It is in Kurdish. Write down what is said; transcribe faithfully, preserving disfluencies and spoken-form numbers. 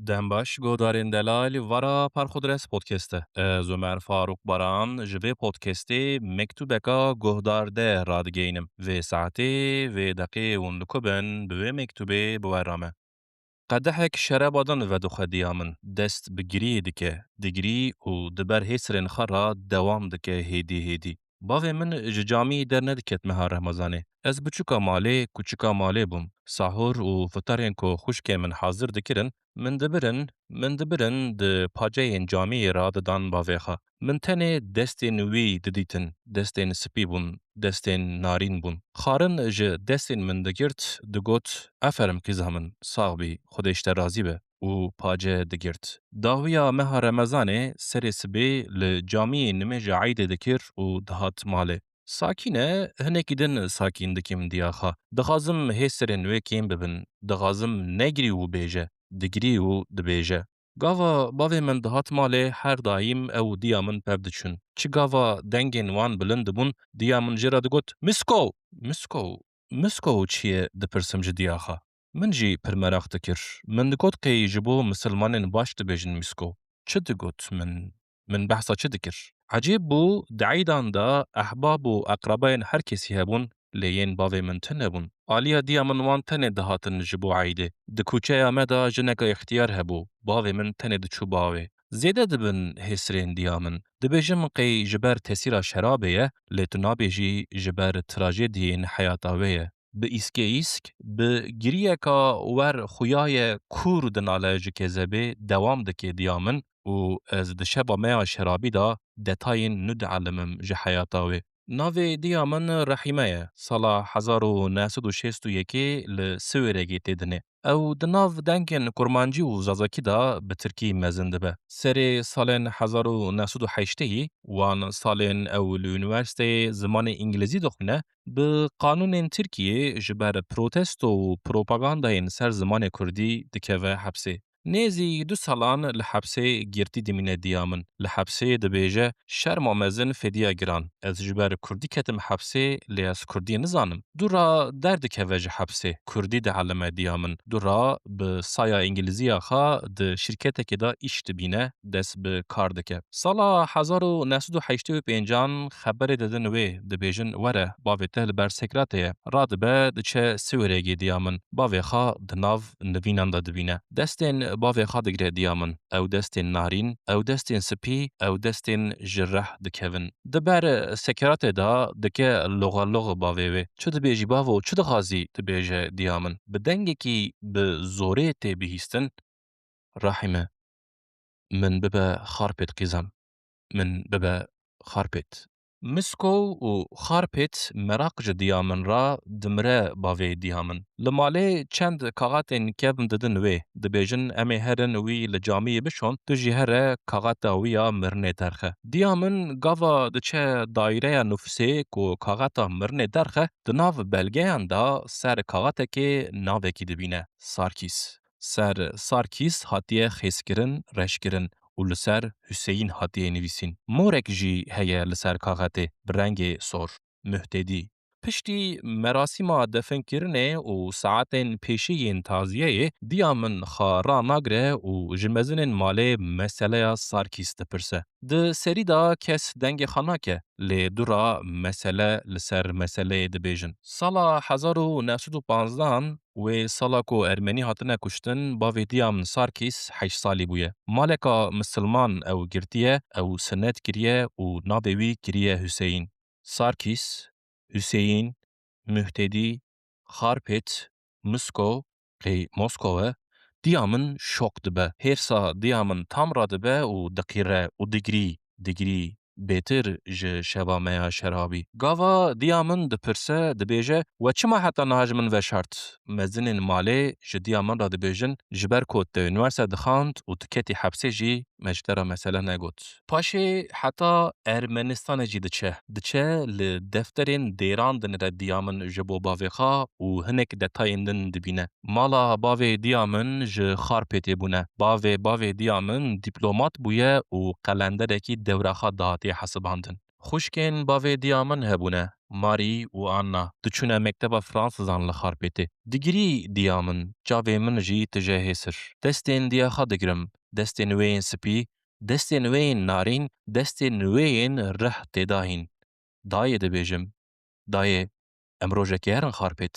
Dem baş, guhdarên delal, vara Parxudres Podcast e. Ez Omer Faruk Baran ji vê podcastê mektubeka guhdarde radigeynim. Vê saetê, vê deqê hûn dikubin bi wê mektubê bi we re me. Qedehek şeraba din vedixwe diya min. Dest bi giriyê dike. Digirî û di ber hêsirên xwe re dewam dike hêdî hêdî. Bavê min ji camî dernediket meha Remezanê. Ez biçûka malê, kuçika malê bûm. Sahur û fitarên ku xwişkê min hazir dikirin, min dibirin, min dibirin di paceyên camiyê re didan bavê xwe. Min tenê destên wî didîtin, destên spî bûn, destên narîn bûn. Xwarin ji destên min digirt, digot, "Aferin qîza min, sax bî, Xwedê ji te razî be." Û pace digirt. Dawiya meha Remezanê serê sibê li camiyê nimêja eydê dikir û dihat malê. Sakîne, hinekî din sakîn dikî min diya xwe. Dixwazim hêsirên wê kêm bibin. Dixwazim negirî û bêje. Digirî û dibêje. Gava bavê min dihat malê, her daîm ew û diya min pev diçûn. Çi gava dengên wan bilind dibûn, diya min jê re digot, "Misko! Misko! Misko çi ye?" dipirsim ji diya xwe. Min jî pir meraq dikir. Min digot, "Qey ji bo misilmanên baş dibêjin Misko?" Çi digot min? Min behsa çi dikir? Ecêb bû, di eydan de ehbab û eqrebayên her kesî hebûn, lê yên bavê min tune bûn. Aliya diya min wan tenê dihatin ji bo eydê. Di kuçeya me de jineka îxtiyar hebû. Bavê min tenê diçû bavê. Zêde dibin hêsirên diya min. Dibêjim qey ji ber tesîra şerabê ye, lê tu nabêjî ji ber trajediyên heyata wê ye. Bi îskê îsk, bi giriyeka wer xuyaye kûr dinale ji kezebê dewam dike diya min û ez di şeva me ya şerabî de detayên nû dielimim ji heyata wê. Navê diya min Rehîme ye. Sala hezar û neh sed û şêst û yekê li Siwêregê tê dinê. Ew di nav dengên kurmancî û zazakî de bi tirkî mezin dibe. Serê salên hezar û neh sed û heştê, wan salên ew li unîversîteyê zimanê îngilîzî dixwîne, bi qanûnên Tirkiyê ji ber protesto û propagandayên ser zimanê kurdî dikeve hepsê. Nêzî du salan li hepsê girtî dimîne diya min. Li hepsê dibêje, "Şerma mezin fêdiya giran. Ez ji ber kurdî ketim hepsê, lê ez kurdî nizanim." Dû re derdikeve ji hepsê. Kurdî dielime diya min. Dû re bi saya îngilîziya xwe di şîrketekê de îş dibîne, dest bi kar dike. Sala hezar û neh sed û heştê û pêncan xeberê didin wê, dibêjin, "Were, bavê te li ber sekratê ye." Radibe diçe Siwêregê diya min. Bavê xwe di nav nivînan de dibîne. Destên bavê xwe digire diya min. Ew destên narîn, ew destên spî, ew destên ji reh dikevin. Di ber sekeratê de dike loxelox bavê wê. "Çi dibêjî bavo, çi dixwazî?" dibêje diya min. Bi dengekî bi zorê tê bihîstin, "Rahîme, min bibe Xarpêt qîzan. Min bibe Xarpêt." Misko û Xarpêt meraq ji diya min re dimire bavê diya min. Li malê çend kaxatên kevn didin wê. Dibêjin, "Em ê herin wî li camiyê bişon, tu jî here kaxata wî ya mirinê derxe." Diya min gava diçe daîreya nufusê ku kaxata mirinê derxe, di nav belgeyan de ser kaxatekê navekî dibîne, Sarkîs. Ser Sarkîs hatiye xêzkirin, reşkirin û li ser Huseyîn hatiye nivîsîn. Morek jî heye li ser kaxetê bi rengê sor. Muhtedî. Piştî merasîma definkirinê û saetên pêşî yên taziyeyê, diya min xwe ranagire û ji mezinên malê meseleya Sarkîs dipirse. Di serî de kes dengê xwe nake, lê dû re mesele li ser meseleyê dibêjin. Sala hezar û neh sed û panzdehan, wê sala ku Ermenî hatine kuştin, bavê diya min Sarkîs heşt salî bûye. Maleka misilman ew girtiye, ew sinet kiriye û navê wî kiriye Huseyîn. Sarkîs, Huseyîn, Muhtedî, Xarpêt, Misko, qey Moskow e, diya min şok dibe. Hêrsa diya min tam radibe û diqîre û digirî, digirî, bêtir ji şeva me ya şerabî. Gava diya min dipirse, dibêje, "We çima heta niha ji min veşart?" Mezinên malê ji diya min re dibêjin, "Ji ber ku te unîversîte dixwand û tu ketî hepsê jî, me ji te re mesele negot." Paşê heta Ermenistanê jî diçe. Diçe li defterên dêran dinire diya min ji bo bavê xwe û hinek detayên din dibîne. Mala bavê diya min ji Xarpêtê bûne. Bavê bavê diya min dîplomat bûye û qelenderekî dewra xwe dihatiye hesibandin. Xwişkên bavê diya min hebûne. Marie û Anna diçûne mekteba Fransizan li Xarpêtê. Digirî diya min, çavê min jî tije hêsir. Destên diya xwe digirim, destên wê yên spî, destên wê yên narîn, destên wê yên rih têdahîn. Dayê dibêjim, dayê, em rojekê herin Xarpêt.